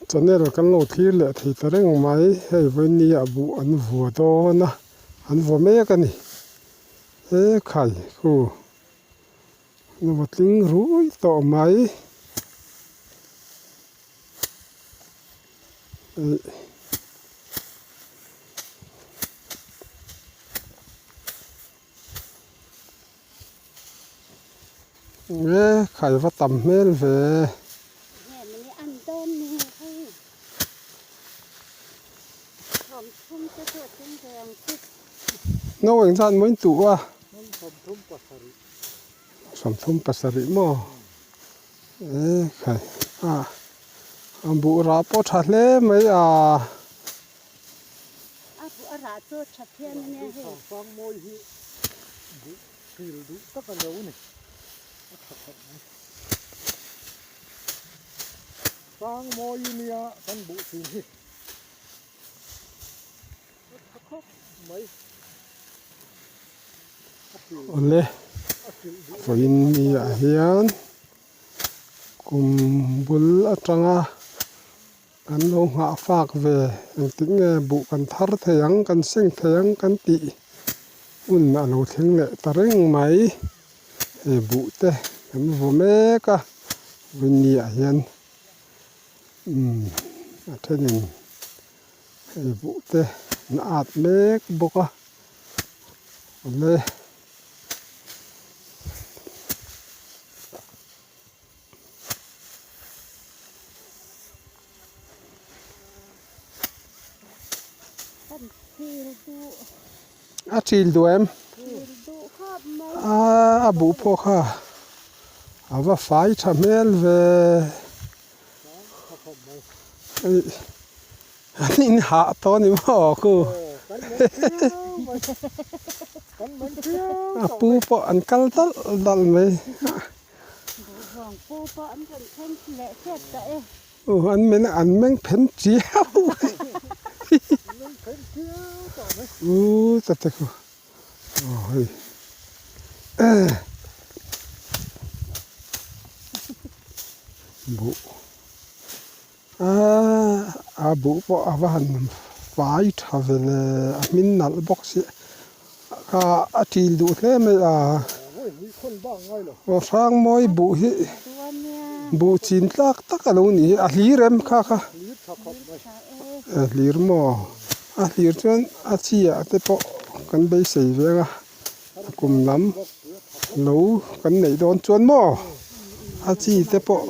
Channel kan lo thlir leh thei ta reng mai. Hei vawiin ah buh an vua dawn a, an vua mek a ni. He khai khu an vaw tling rui tawh mai. E khai va tam hmel ve. No eng zat maw in tuh a? 37 maw? E khai a a buh rah pawh tha hle mai a. A buh a rah chu tha phian a nia hei. Thangfang mawi hi buh hril duh tak a lo ni. A tha khawp mai. Sang mawi nia kan buh thin hi a tha khawp mai. A hril Awle a hrilh duh vawiin ni ah hian kum bul atanga Kan lo nghah fak ve, engtik nge buh kan thar thei ang, kan seng thei ang kan tih hun a lo thleng leh ta reng mai. Hei buh te kan vaw mek a, vawiin ah hian umm a thenin hei buh te an at mek bawk a, awle. A ṭil duh em? A buh pawh kha a va fai ṭha hmel ve. An in hah tawh a ni maw ku? A pu pawh an kal dalh dalh mai. Aw an men an meng phen chiau mai u ta te khu aw hei buh a buh pawh a va han fai tha ve le a hmin nalh bawk si a a ṭil duh hle mai a aw hrangmawi buh hi buh chin tlak tak a lo ni hi a hlir em kha kha a hlir maw a hlir chuan a chi ah te pawh kan beisei veng a a kum lam lo kan neih dawn chuan maw a chi te pawh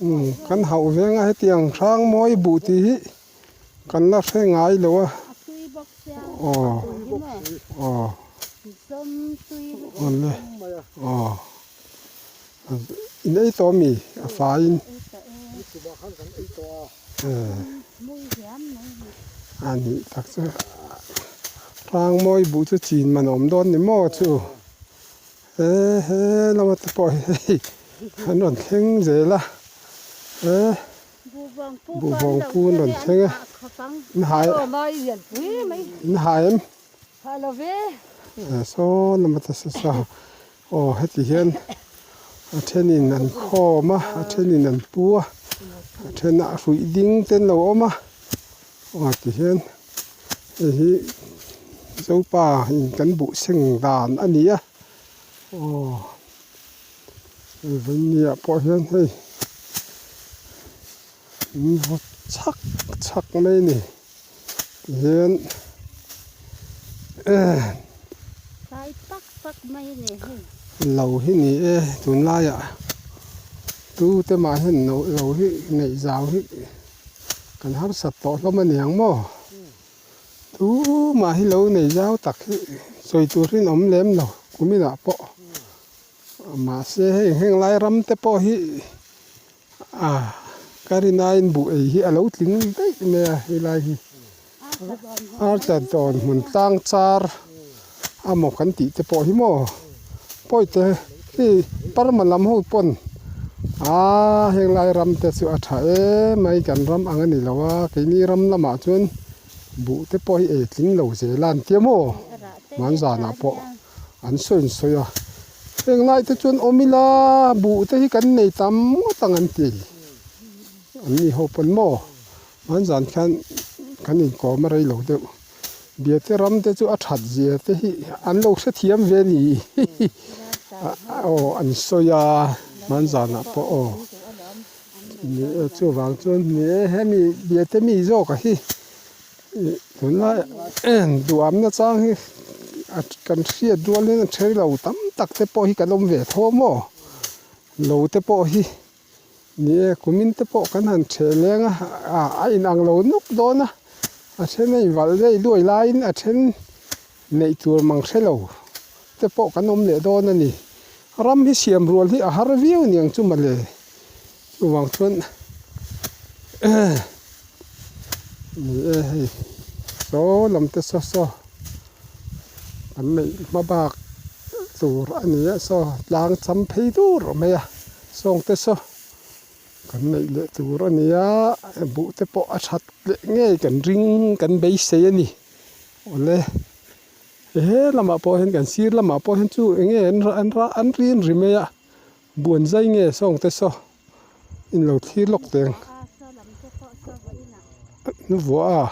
umm kan hauh veng a hetiang hrangmawi buh tih hi kan la hre ngai lo a aw aw awle aw in ei tawh ami a faiin a nih tak chu hrangmawi buh chu chin man a awm dawn ni maw chu he he lama te pawh hi hei an rawn thleng zel a he. Buhvawng pu an rawn thleng a, in hai in hai em? Saw lama ta sa sa aw heti hian a thenin an khawm a a thenin an pu a a then a hruih ding te an lo awm a aw ti hian hei hi Zopa in kan buh seng dan a ni a aw. Hei vawinia pawh hian hei in vaw chhak chhak mai a ni tihian lo hi ni e tunlaiah tute mah hian lo hi neih zau hi kan harsat tawh hlawm a niang maw tumah hi lo nei zau tak hi sawi tur hi an awm lem lo kuminah pawh. Mahse hei heng lai ram te pawh hi ah ka rinaiin buh ei hi a lo tling daih mai a helai hi artatawn hmun tlang char amaw kan tih te pawh hi maw pawite hei parma lam ho pawn ah heng lai ram te chu a tha em mai kan ram ang a ni lo a keini ram lamah chuan buh te pawh hi ei tling lo zel a an tia maw hmanzanah pawh. An sawi an sawi a, heng lai te chuan awm ila buh te hi kan nei tam ngawt ang an ti. An ni ho pawn maw? Hmanzan khian kan inkawm a rei lo deuh. Biate ram te chu a that zia te hi an lo hrethiam ve ni aw an sawi a hmanzanah pawh aw ni e chuvang chuan ni e hemi biate mi zawk a hi tunlai duhamna chang hi kan hriat rual hian a then lo tam tak te pawh hi kan awm ve tho a maw lo te pawh hi. Ni e, kumin te pawh kan han ṭheh leng a, a inang lo nawk dawn a, a then a invalh daih duai laiin a then neih tur mang hre lo te pawh kan awm leh dawn a ni. Ram hi siam rual hi a har viau niang chu mawle, chuvang chuan ni e hei saw lam te saw saw kan neih hma bak tur a ni a saw tlang cham phei dur mai a. Sawngte saw kan neih leh tur a ni a, buh te pawh a that leh ngei kan ring kan beisei a ni. Awle he lamah pawh hian kan sir lamah pawh hian chu eng nge an an an rin ri mai a, buan zai nge sawngte saw in lo thlir lawk teh ang. Nu vuah a.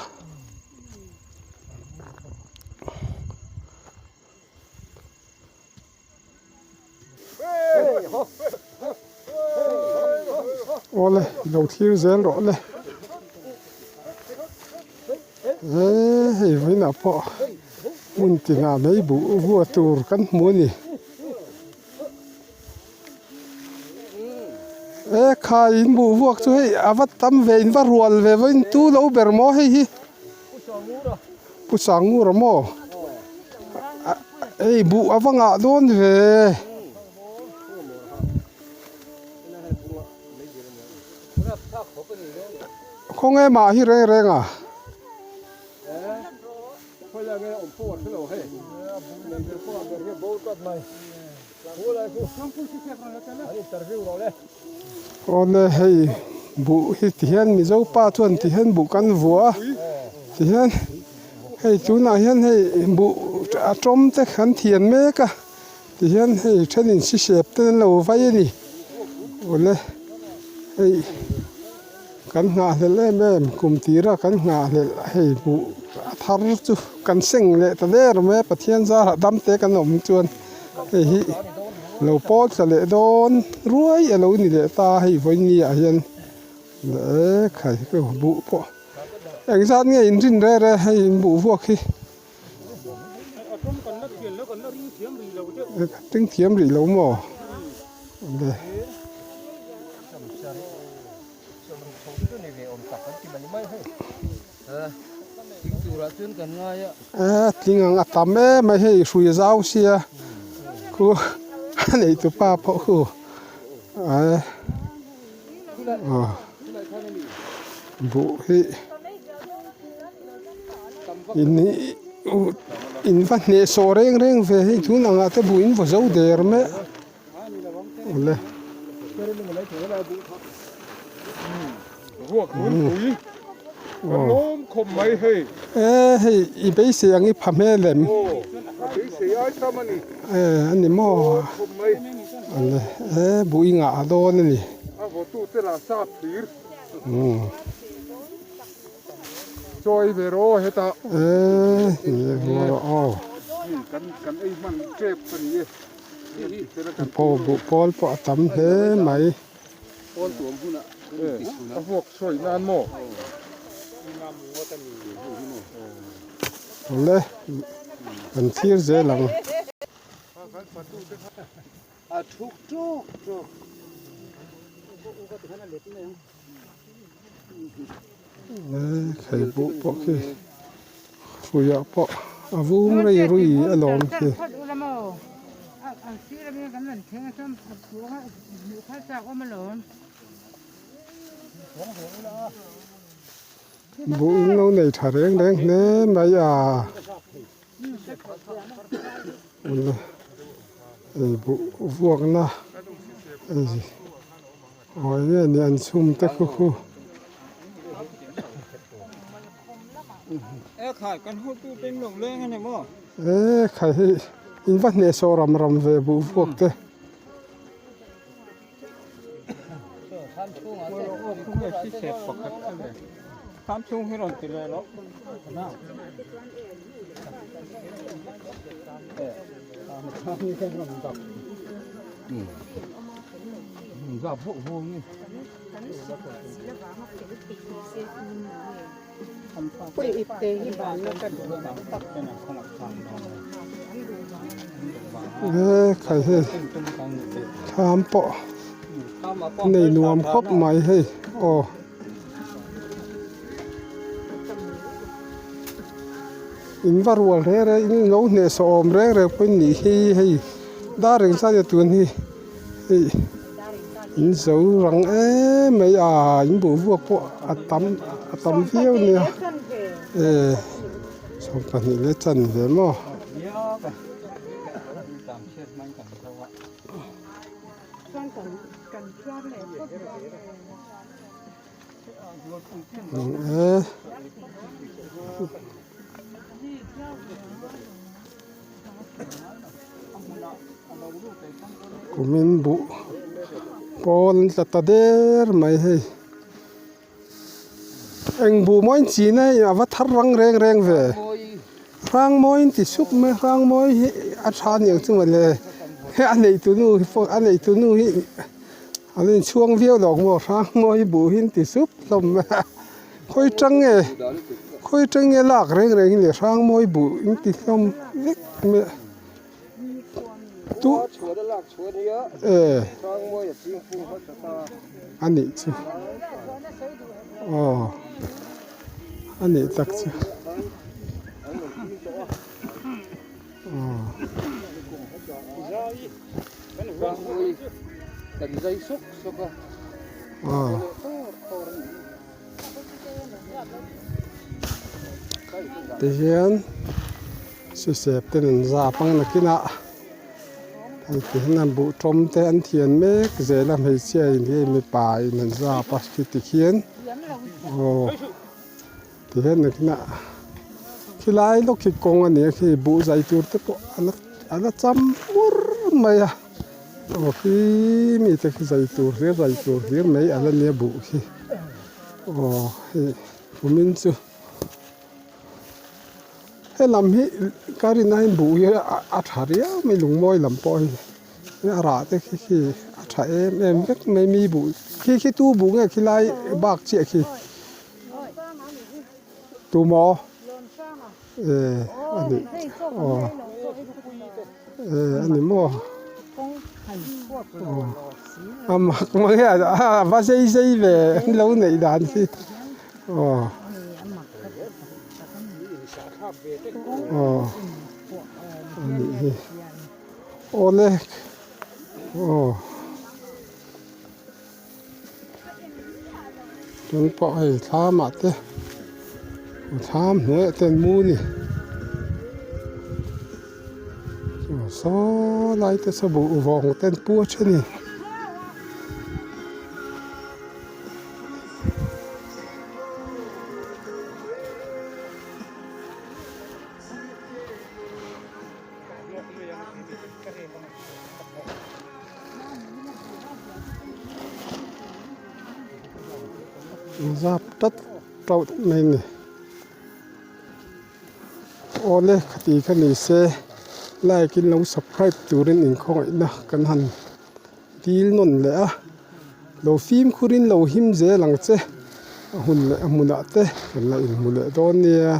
Awle lo thlir zel rawh le eee hei vawiinah pawh hmun tinah mai buh vua tur kan hmu a ni e khai in buh vuak chu hei a va tam ve in va rual ve vawiin tu lo ber maw hei hi. Pu Sangura maw? Hei buh a va ngah dawn ve. Khawnge mah hi reng reng a? Awle hei buh hi ti hian Mizo pa chuan ti hian buh kan vuah a ti hian hei tunah hian hei buh a tawm te kan thian mek a ti hian hei thenin sisep te an lo vai a ni awle hei kan nghahhlelh em em kum tira kan nghahhlelh hei buh a thar chu kan seng leh ta der mai a Pathian zarah dam te kan awm chuan hei hi lo pawl tla leh dawn ruai a lo ni leh ta hei vawiin ah hian leh khai buh pawh engzat nge in rin reh reh hei in buh vuak hi ring thiam rih lo maw le. A tling ang a tam em mai hei hrui a zau sia khu a nei tu pa pawh khu aw buh hi in in va hnehsawh reng reng ve hei tun angah te buh in vaw zo der mai a. Awle. Ruak runpui kan lawm khawp mai hei. E hei i beisei ang i pha hmel em? Aw a beisei ai tam a ni. E a ni maw? Lawm khawp mai. Awle e buh i ngah dawn a ni. A vawtu te lah sap thlir. Chawi ve rawh hetah. E ni rawh aw. Kan kan ei hman tep a ni e. Phaw buh pawl pawh a tam hle mai. Awle kan thlir zel ang. Thei buh pawh khi hruiah pawh a vum rei rui a lawm khi. Buh in lo nei tha reng reng hle mai a ei buh vuakna ei. Aw enge ni an chhum te khu khu. E khai hei in va hnehsawh ram ram ve buh vuak te. E khai hei thlam pawh nei nuam khawp mai hei aw. In va rual reng reng in lo hnehsawh awm reng reng pawh in nih hi hei dar reng zat a tun hi hei in zo rang em mai a in boruak pawh a tam a tam viau a nia e 12 leh chanve maw. Kumin buh pawl an tla ta der mai hei eng buh maw in chin a hei a va thar rang reng reng ve hrang mawi in ti sup mai hrang mawi hi a tha aniang chu mawle he a neitu nu hi pawh a neitu nu hi. An inchhuang viau lo maw hrang mawi buh hi an ti sup hlawm mai a khawi tang nge khawi tang nge lak reng reng hi le hrang mawi buh in ti hlawm vek mai a tu e a nih chu aw a nih tak chu aw. Tihian sisep ten an zap ang nakinah hei ti hian an buh tawm te an thian mek zel a hmeichhia in hei mipa in an zap a khiti khian aw tihian nakinah khilai lawk khi kawng a ni a khi buh zai tur te pawh a la a la cham bur mai a. Aw khi mite khi zai tur hlir zai tur hlir mai a la nia buh khi aw hei kumin chu helam hi ka rin aiin buh hi a tha riau mai lungmawi lam pawh hi a rah te khi khi a tha em em vek mai mi buh khi khi tu buh nge khilai bak chiah khi tumaw e a nih aw. Eh a ni maw aw a mak mai a a va zei zei ve an lo neih dan hi aw aw a nih hi awle aw tun pawh hei thlam ah te thlam hnuaiah te an mu a ni saw lai te saw buh vawng te an pu a then a ni. Zap tlat tauh mai a ni awle khati kha ni se like in lo subscribe turin inkhawngaihna kan han dil nawn leh a lo fimkhur in lo him zel ang che a hun leh a hmunah te kan la inhmu leh dawn nia.